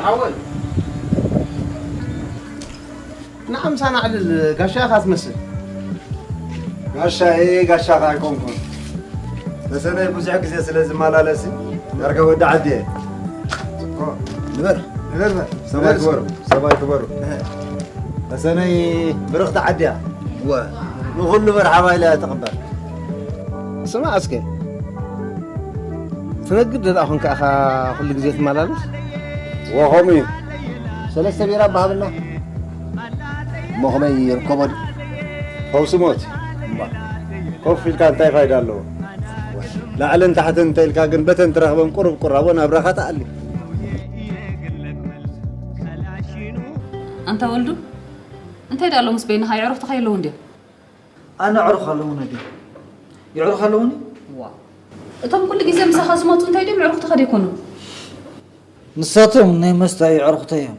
ሓወይ፣ ንዓ ምሳና ኣዕልል፣ ጋሻ ኢኻ ትመስል። ጋሻ፣ ኤ፣ ጋሻ ኢኻ ኣይኮንኩን። ተሰነይ ብዙሕ ግዜ ስለ ዝመላለስ፣ ዳርጋ ወዲ ዓዲ እየ። እኮ። ንበር። ንበር፣ ንበር። ሰብኣይ ክበሩ፣ ሰብኣይ ክበሩ። እህ። ተሰነይ ብርኽቲ ዓዲ እያ። እወ። ንኹሉ መርሓባ ኢላ እያ ትቕበል። ስማዕ እስከ፣ ትነግድ ደኣ ኾንካ ኢኻ ኩሉ ግዜ ትመላለስ? እወ፣ ከምኡ እዩ። ሰለስተ ቢራ እባ ሃበና። እሞ ከመይ ይርከቦ ድዩ? ፈውሲ ሞት። እምባ። ኮፍ ኢልካ እንታይ ፋይዳ ኣለዎ? ላዕልን ታሕትን እንተ ኢልካ ግን በተን ትረኽበን ቁሩብ ቁራቦ ናብራኻ ትኣሊ። ኣንታ ወልዱ፣ እንታይ ደኣ ኣሎ ምስ በይንኻ የዕሩኽትኻ የለውን ድዮም? ኣነ ኣዕሩኽ ኣለዉኒ ድዮም? የዕሩኽ ኣለዉኒ? ዋ። እቶም ኩሉ ግዜ ምሳኻ ዝመጹ እንታይ ድዮም የዕሩኽትኻ ደይኮኑን? ንሳቶም ናይ መስተ የዕሩኽተይ እዮም።